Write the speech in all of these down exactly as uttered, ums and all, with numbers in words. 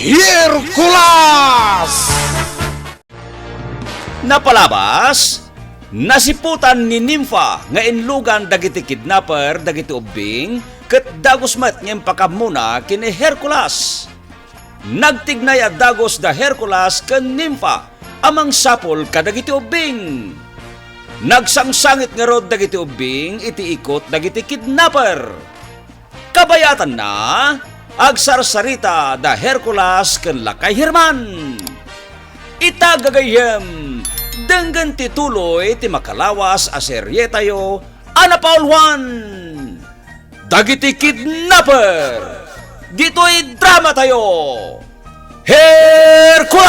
Hercules! Napalabas, nasiputan ni Nympha nga inlugan dagiti kidnapper dagiti ubbing, ket dagus met nga impakammona ken ni Hercules. Nagtignay a dagus da Hercules ken Nympha a mangsapul kadagiti ubbing. Nagsangsangit ngarud dagiti ubbing iti ikut dagiti kidnapper. Kabayatanna, agsarsarita da Hercules ken Lakay Herman. Ita gagayyem, denggen ti tuloy ti makalawas a serietayo a napauluan Dagiti Kidnapper ditoy dramatayo, Hercules!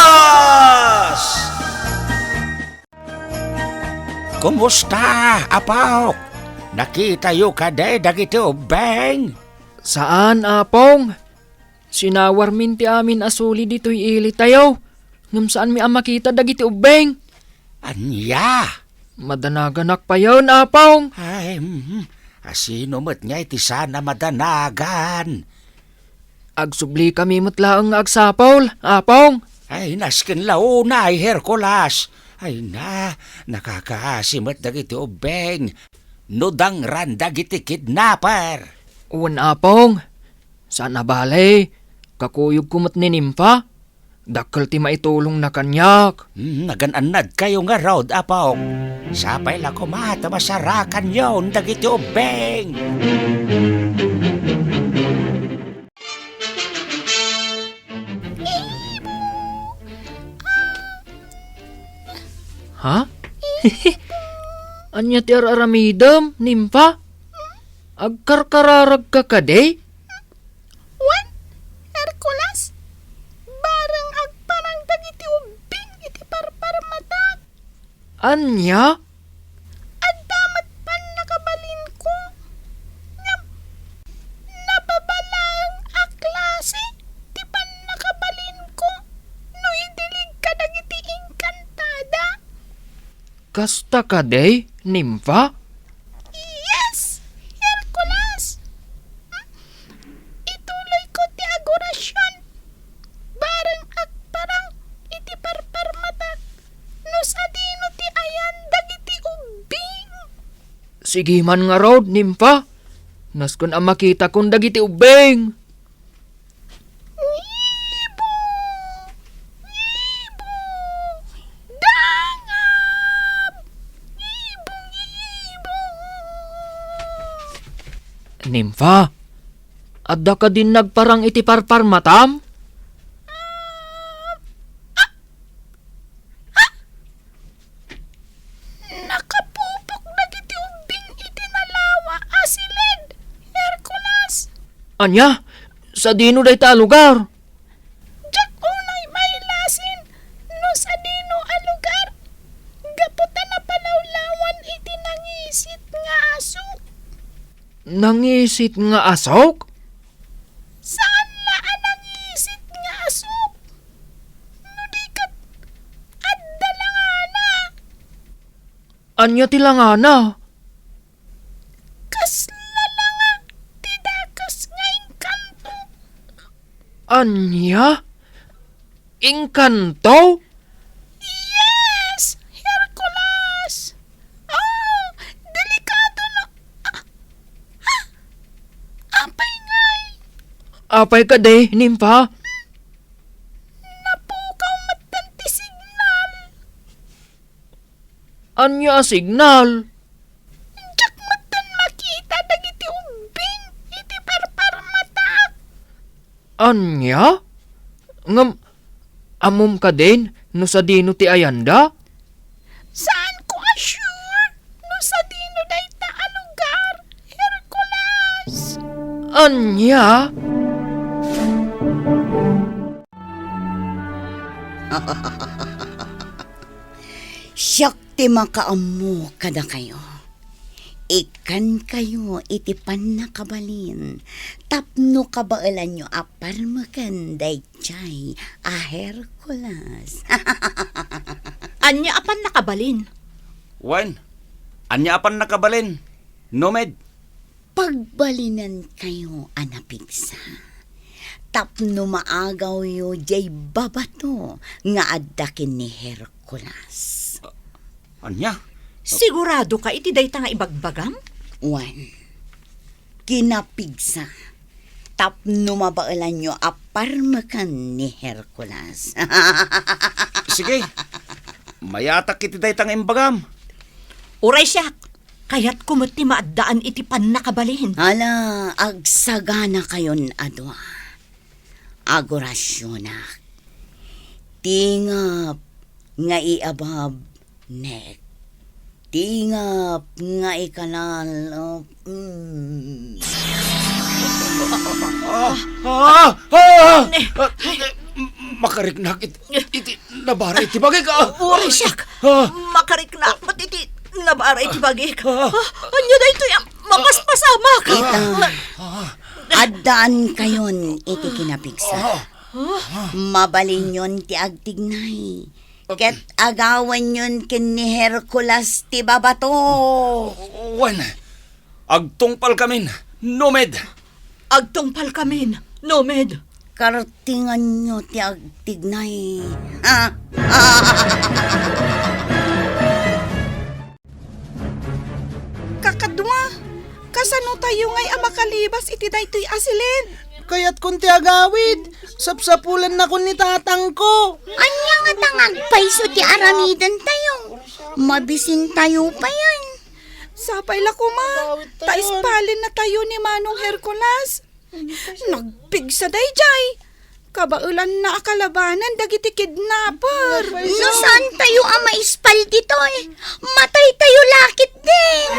Kumusta, Apok? Nakitayo kadi dagiti ubbing? Saan, Apong. Sinawarmin ti amin a suli ditoy ilitayo, ngem saanmi a makita dagiti ubbing. Ania? Madanaganak payen, Apong. Ay, mm, asino met ngay ti saan a madanagan? Agsublikami met laeng nga agsapul, Apong. Ay, nasken la unay, Hercules. Ay na, nakakaasi met dagiti ubbing no dangran dagiti kidnapper. Wen, Apong. Saan a bale, kakuyogko met ni Nympha. Dakkel ti maitulongna kaniak. Hmm, nagan-annadkayo ngarud, Apok. Sapay la koma ta masarakanyon dagiti ubbing. Ha? Ania ti ar-aramidem, Nympha? Agkarkararagka kadi? Wen, Hercules, bareng agparang dagiti ubbing iti parparmatak. Ania? Adda met pannakabalinko. Ngem, napabalaeng a klase ti pannakabalinko no idilig kadagiti engkantada. Kasta kadi, Nympha? Yes, Hercules! Ituloyko ti agorasion. Bareng agparang iti parparmatak no sadino ti ayan dagiti ubbing. Sige man ngarud, Nympha. Nasken a makitakon dagiti ubbing. Ngibo! Ngibo! Dangab! Ngibo, ngibo! Nympha, adda kadin nagparang iti parparmatam? Ah! Ah! Nakapupok dagiti ubbing iti nalawa a siled, Hercules. Ania? Sadino dayta a lugar? Diak unay mailasin no sadino a lugar. Gapu ta napalawlawan iti nangisit nga asuk. Nangisit nga asuk? Saan la a nangisit nga asuk. No di ket adda langana. Ania ti langana? Kasla langana ti dakes nga engkanto. Ania? Engkanto? Yes, Hercules! Oh, delikado no. Ah, ah, apay ngay? Apay kadi, Nympha? Napukaw metten ti signal. Ania a signal? Diak metten makita dagiti ubbing iti parparmatak. Ania? Ngem, ammom kadin no sadino ti ayanda? Saanko a sure no sadino dayta a lugar, Hercules. Ania? Siak ti makaammo kadakayo. Ikkankayo iti pannakabalin tapno kabaelanyo a parmeken daydiay a Hercules. Ania a pannakabalin? Wen, ania a pannakabalin? Numed? Pagbalinenkayo a napigsa. tapno maagawyo diay babato nga adda ken ni Hercules. Ania? Sigurado ka iti dayta nga ibagbagam? Wen, kinapigsa tapno mabaelanyo a parmeken ni Hercules. Sige, mayatak iti dayta nga imbagam. Uray siak, kayatko met ti maaddaan iti pannakabalin. Ala, agsaganakayon a dua. Agorasyonak. Tingep nga iabab nek. Tingep nga ikanal. Mm. Ah! Ah! Ah! Ne- Ah! Makariknak it-, iti nabara iti bagik, ah! Uray siak! Ah! Makariknak met iti nabara iti bagik. Ah! Ah, ania daytoy a mapaspasamak? Ita, Ah! addaan kayon iti kinapigsa. Ah! Mabalinyon ti agtignay. Ket agawenyon ken ni Hercules ti babato. Wen, agtungpalkamin, Nomed. Agtungpalkamin, Nomed. Kartinganyo ti agtignay. Ah! Kakadua, kasano tayo ngay a makalibas iti daytoy a silid? Kayatkon ti agawid. Sapsapulennakon ni tatangko. Ania ngata nga agpayso ti aramiden tayo? Mabisin tayo payen. Sapay la koma, ta ispalen na tayo ni Manong Hercules. Nagpigsa daydiay. Kabaelanna a kalabanan dagiti kidnapper. No saan tayo a maispal ditoy, matay tayo la ketdin.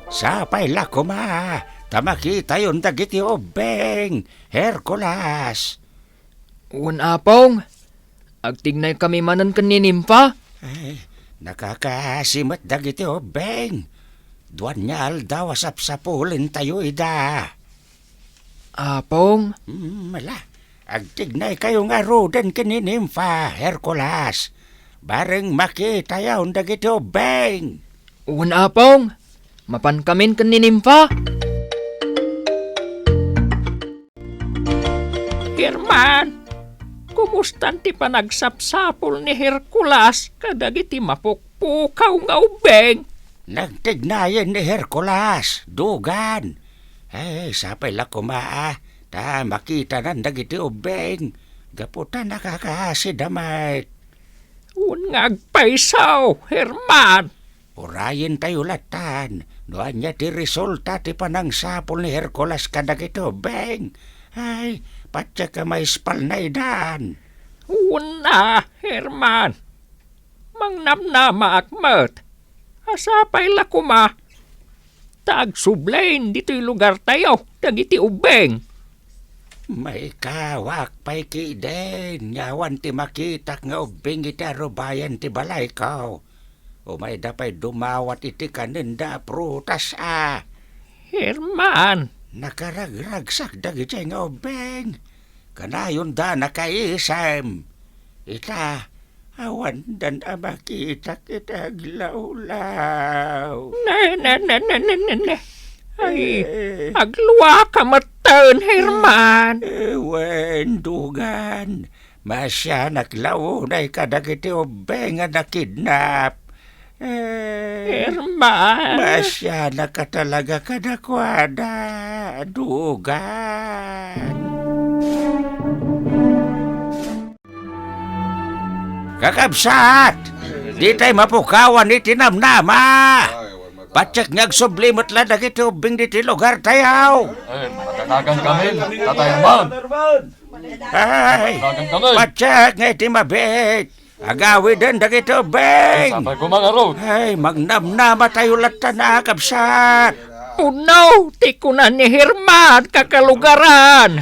Sapay la koma, ta makitayon dagiti ubbing, Hercules. Wen, Apong. Agtignay kami manen ken ni Nimfa. Ay, nakakaasi met dagiti ubbing. Dua nga aldaw a sapsapulen tayo ida. Apong? Mm, ala, agtignay kayo ngaruden ken ni Nimfa, Hercules. Bareng makitayon dagiti ubbing. Wen, Apong. Mapan kamin ken ni Nimfa. Herman, kumustan ti panagsapsapul ni Hercules kadagiti mapukpukaw nga ubbing? Nagtignayen ni Hercules, dugan. Ay, sapay la koma, ah, ta makitanan dagiti ubbing. Gapu ta nakakaasida met. Wen nga agpayso, Herman. Urayen tayo latan no ania ti resulta ti panangsapul ni Hercules kadagiti ubbing. Ay, patiek a maispalna idan. Wen a, Herman. Mangnamnamaak met. A sapay la koma ta agsublin ditoy lugartayo dagiti ubbing. Maikawak pay ketdin nga awan ti makitak nga ubbing iti arubayan ti balayko. Umayda pay dumawat iti kanenda a prutas a. Herman. Nakaragragsak dagiti nga ubbing. Kanayonda nakaisem. Ita, awandan a makitak iti aglawlaw. Ne, ne, ne, ne, ne, ne, ne. Ay, eh, agluaka metten, Herman. Eh, wen, dugan. Maasianak la unay kadagiti ubbing a nakidnap. Eh, Herman. Maasianak a talaga kadakuada, dugan. Kakabsat, ditay mapukawan iti namnama. Patiek nga agsubli met la dagiti ubbing diti lugartayo. Eh, madanagan kami, Tatay Herman. Ay, patiek nga iti mabiit. Agawiden dagiti ubbing. Sapay koma ngarud. Ay, magnamnamatayo latta, a kabsat. Pudno ti kuna ni Herman, kakalugaran.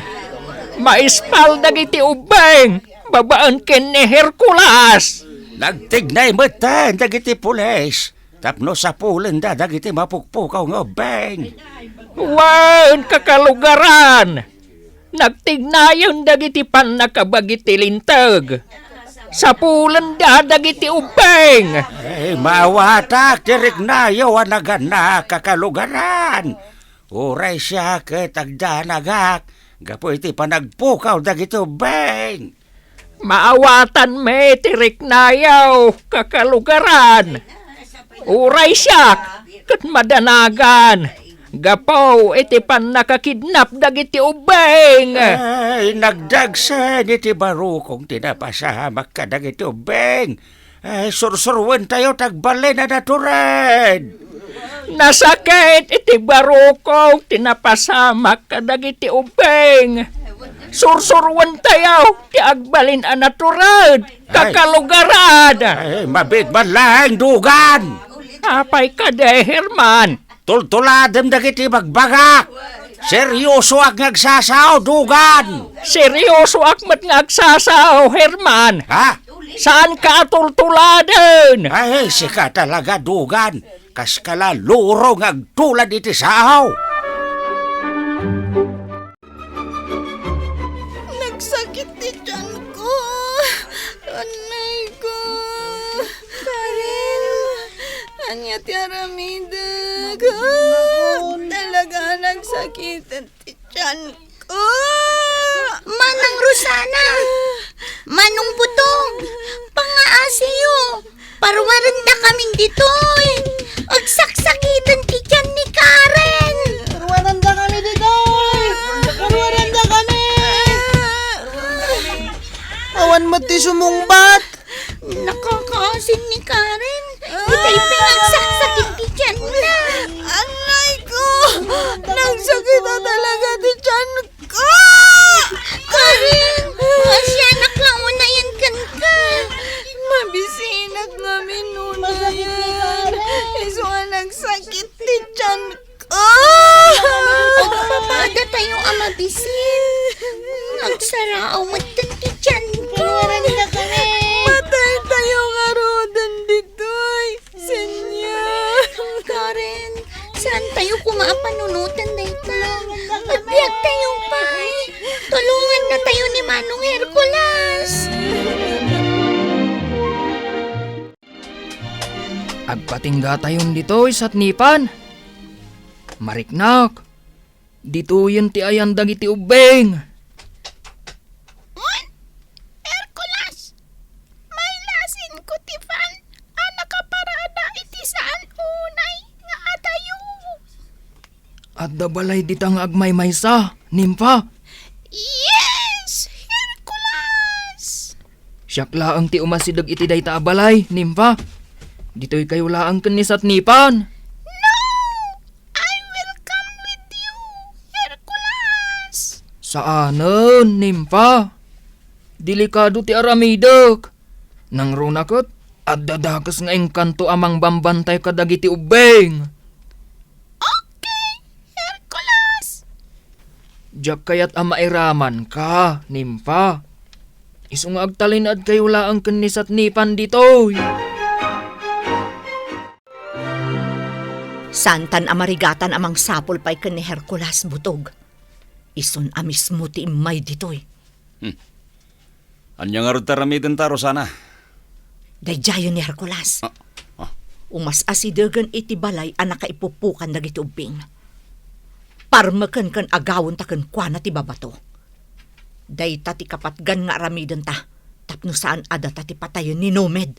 Maispal dagiti ubbing babaen ken ni Hercules. Nagtignay metten dagiti pulis tapno sapulenda dagiti mapukpukaw nga ubbing. Wen, kakalugaran. Nagtignayen dagiti pannakabagi ti linteg. Sapulenda dagiti ubbing. Ay, maawatak ti riknayo a naganak, kakalugaran. Uray siak ket agdanagak gapu iti panagpukaw dagiti ubbing. Maawatanmi ti riknayo, kakalugaran. Uray siak ket madanagan gapu iti pannakakidnap dagiti ubbing. Ay, nagdagsen iti barukong ti napasamak kadagiti ubbing. Ay, sursuruentayo ti agbalin a natured. Nasakit iti barukong ti napasamak kadagiti ubbing. Sursuruentayo ti agbalin a natured. Ay. Kakalugaran. Ay, mabiit man laeng, Dugan. Apay kadi, Herman? Tultuladem dagiti bagbagak. Seryosoak nga agsasao, Dugan. Seryosoak met nga agsasao, Herman. Ha? Saanka a tultuladen. Ay, sika talaga, Dugan. Kaska la luro nga agtulad iti sao. Nagsakit ti tianko. Anay ko. Karen, ania ti aramidek? Talaga, nagsakit ti tianko. Manang Rosana, Manong Butong, pangaasiyo. Paruarendakamin ditoy. Agsaksakiten ti tian ni Karen. Paruarendakami ditoy. Paruarendakami. Awan met ti sumungbat. Nakakaasin ni Karen. Itay pay agsaksakin ti tianna. Anay ko! Nagsakit a talaga ti tian Ka! Karen, asianak la unayen kenka. Mabisinak ngamin unayen. Isu a nagsakit ti tianko. Agpapadatayo a mabisin. Agsaraaw metten ti tianko. Mataytayo ngaruden ditoy. Señor. Karen, saantayo koma a panunoten dayta. Agbiagtayo pay. Tulongannatayo ni Manong Hercules. Agpatinggatayon ditoy satnipan. Mariknak. Ditoyen ti ayan dagiti ubbing. Wen, Hercules, mailasinko ti pan a nakaparada iti saan unay nga adayo. Adda balay dita nga agmaymaysa, Nimpa. Yes, Hercules! Siak laeng ti umasideg iti dayta a balay, Nimpa. Ditoykayo laeng ken ni satnipan. No! I will come with you, Hercules. Saanen, Nimpa. Delikado ti aramidek. Nangruna ket, adda dakes nga engkanto a mangbambantay kadagiti ubbing. Okay, Hercules. Diak kayat a mairamanka, Nimpa. Isu nga agtalinaedkayo laeng ken ni satnipan ditoy. Saantan a marigatan a mangsapul pay ken ni Hercules, Butog. Isun a mismo ti immay ditoy. Hmm. Ania ngarud ti aramidenta, Rosana? Daydiayen ni Hercules. Ah, ah. Umas-asidegen iti balay a nakaipupukan dagiti ubbing. Parmeken ken agawenta kenkuana ti babato. Dayta ti kapatgan nga aramidenta tapno saan a data ti patayen ni Nomed.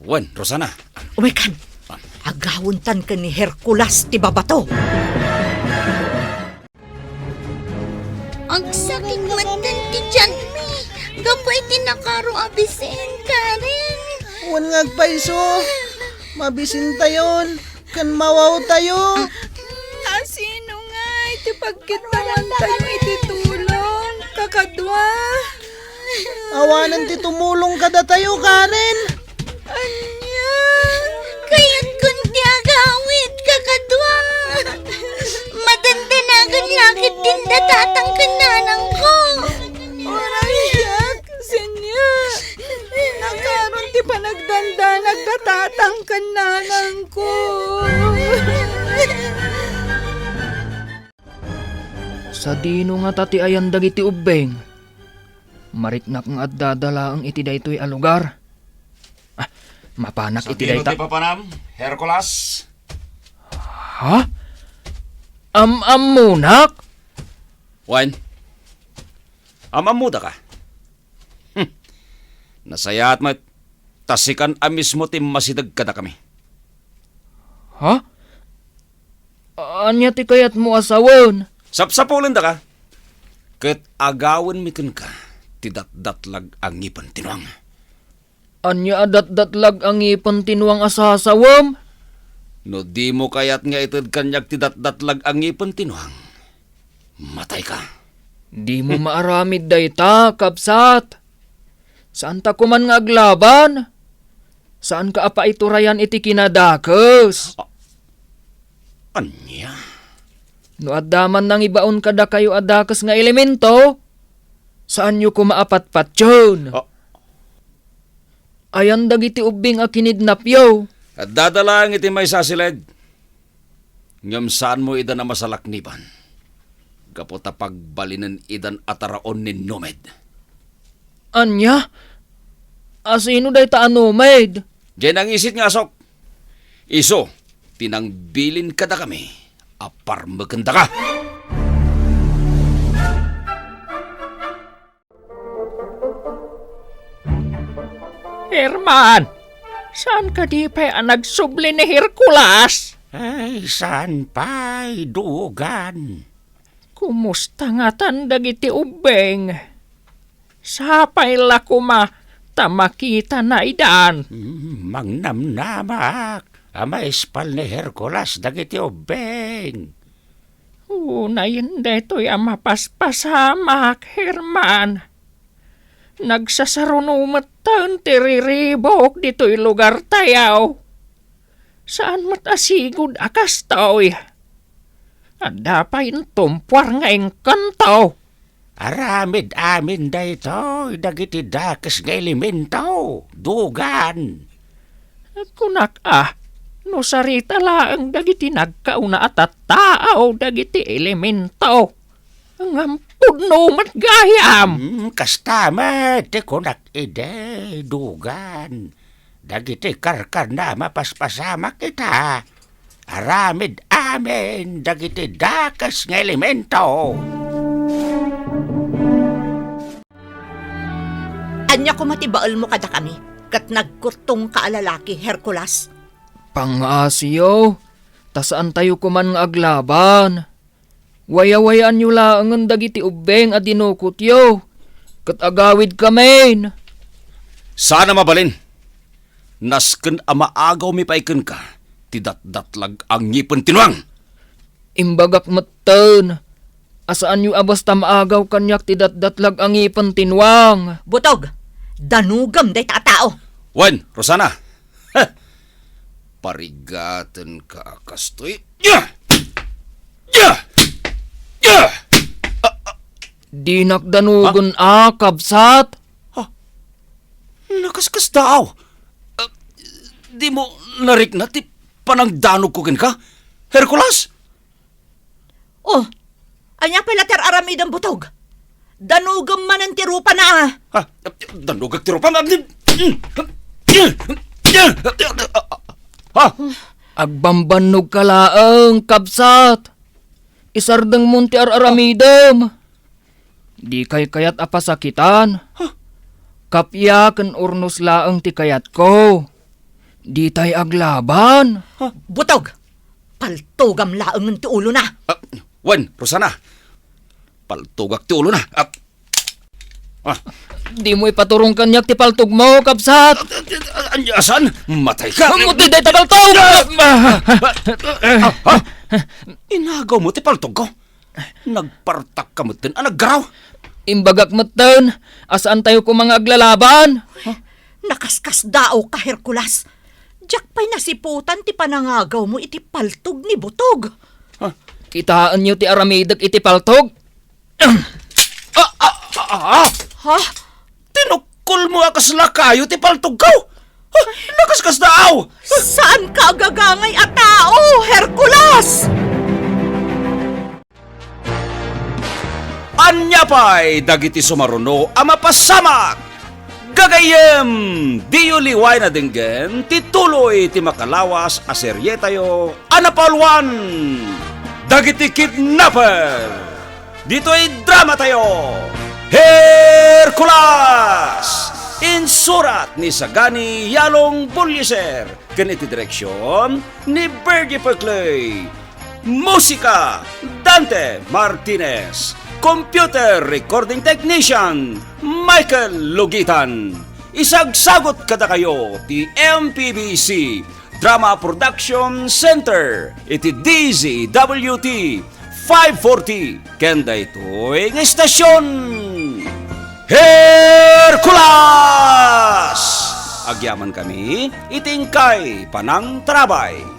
Wen, Rosana. Umaykan. Ah. Agawentan ken ni Hercules ti babato. Agsakit metten ti tianmi gapu iti nakaro a bisin, Karen. Wen nga agpayso, mabisintayon ken mawawtayo. Asino ngay ti pagkiddawantayo iti tulong, kakadua? Awanen ti tumulong kadatayo, Karen. Ania? Kayatkon ti agawid, kakadua. Madandanagan la ketdin tatang ken nanangko. Uray siak, Señor. Nakaron ti panagdandanag tatang ken nanangko. Sadino ngata ti ayan dagiti ubbing? Mariknak nga adda laeng iti daytoy a lugar. Ah, mapanak iti Sadino dayta. Ti papanam, Hercules? Ha? Am-ammonak? Wen, am-ammoda ka? Hmm. Nasayaat met, ta sikan a mismo ti masideg kadakami. Ha? Ania ti kayatmo a sawen? Sapsapulendaka, ket agawenmi kenka ti datdatlag a ngipen ti nuang. Ania a datdatlag a ngipen ti nuang a sasawem? No dimo kayat nga ited kaniak ti datdatlag a ngipen ti nuang, matayka. Dimo maaramid dayta, kabsat. Saanta koman nga aglaban. Saanka a paiturayan iti kinadakes. A-, ania? No adda man nangibaon kadakayo a dakes nga elemento, saanyo koma a patpatien. A- Ayan dagiti ubbing a kinidnapyo. Addada laeng iti maysa a siled. Ngem saanmo idan a masalakniban, gapu ta pagbalinen idan a taraon ni Nomed. Ania? Asino dayta a Nomed? Diay nangisit nga asok. Isu ti nangbilin kadakami a parmekendaka. Herman, saan kadi pay a nagsubli ni Hercules? Ay, saan pay, Dugan? Kumusta ngatan dagiti ubbing? Sapay la koma ta makitana idan. Mm, mangnamnamak a maispal ni Hercules dagiti ubbing. Unayen daytoy a mapaspasamak, Herman. Nagsasaruno metten ti riribuk ditoy lugartayo. Saan met a sigud a kastoy. Adda pay intumpuar nga engkanto. Aramid amin daytoy dagiti dakes nga elemento, Dugan. Kunak a, no sarita laeng dagiti nagkauna a tattao dagiti elemento, ngem pudno met gayam. Mm, kasta met ti kunak idi, Dugan. Dagiti karkarna a mapaspasamak ita, aramid amin dagiti dakes nga elemento. Ania koma ti baelmo kadakami ket nagkuttongka a lalaki, Hercules? Pangngaasiyo, ta saantayo koman nga aglaban. Wayawayaanyo laengen dagiti ubbing a dinukotyo, ket agawidkamin. Saan a mabalin. Nasken a maagawmi pay kenka ti datdatlag a ngipen ti nuang. Imbagak metten a saanyo a basta maagaw kaniak ti datdatlag a ngipen ti nuang. Butog, danugem dayta a tao. Wen, Rosana, ha! Parigatenka a kastoy. Ya! Ya! Ya! Ah, ah. Dinak danugen a, kabsat. Ha? Nakaskasdaaw. Ah, dimo narikna ti panangdanogko kenka, Hercules? Oh, ania pay la ti ar-aramidem, Butog? Danogem manen ti rupana, a. Ha? Danogek ti rupam? Ha? Agbambannogka laeng, kabsat. Isardengmon ti ar-aramidem. Dikay kayat a pasakitan. Huh? Kappia ken urnos laeng ti kayatko. Ditay aglaban. Huh? Butog! Paltogam laengen ti ulona. Ah, wen, Rosana. Paltogak ti ulona. Ah. Ah. Dimo ipaturong kaniak ti paltogmo, kabsat. Ah, ah, ah, ania, saan? Matay ka. Ammo ti dayta paltog! Ah, ah, ah, ah. Inagawmo ti paltogko? Nagpartakka metten a naggaraw. Imbagak metten a saantayo koma nga aglalaban. Huh? Nakaskasdaawka, Hercules. Diak pay nasiputan ti panangagawmo iti paltog ni Butog. Huh? Kitaenyo ti aramidek iti paltog. Ah, ah, ah, ah. Ha? Tinukkolmo a kasla kayo ti paltogko? Ah, nakaskasdaaw! Saanka a gagangay a tao, Hercules! Ania pay dagiti sumaruno a mapasamak? Gagayyem, diyo liwayen a denggen ti tuloy ti makalawas a serietayo a napauluan, Dagiti Kidnapper. Ditoy dramatayo, Hercules! Insurat ni Sagani Yalong Bullieser ken iti direksion ni Virgie Peclay. Musika, Dante Martinez. Computer Recording Technician, Michael Lugitan. Isagsagut kadakayo ti M P B C Drama Production Center iti D Z W T five forty ken daytoy nga istasyon, Hercules! Agyamankami iti inkay panangtarabay.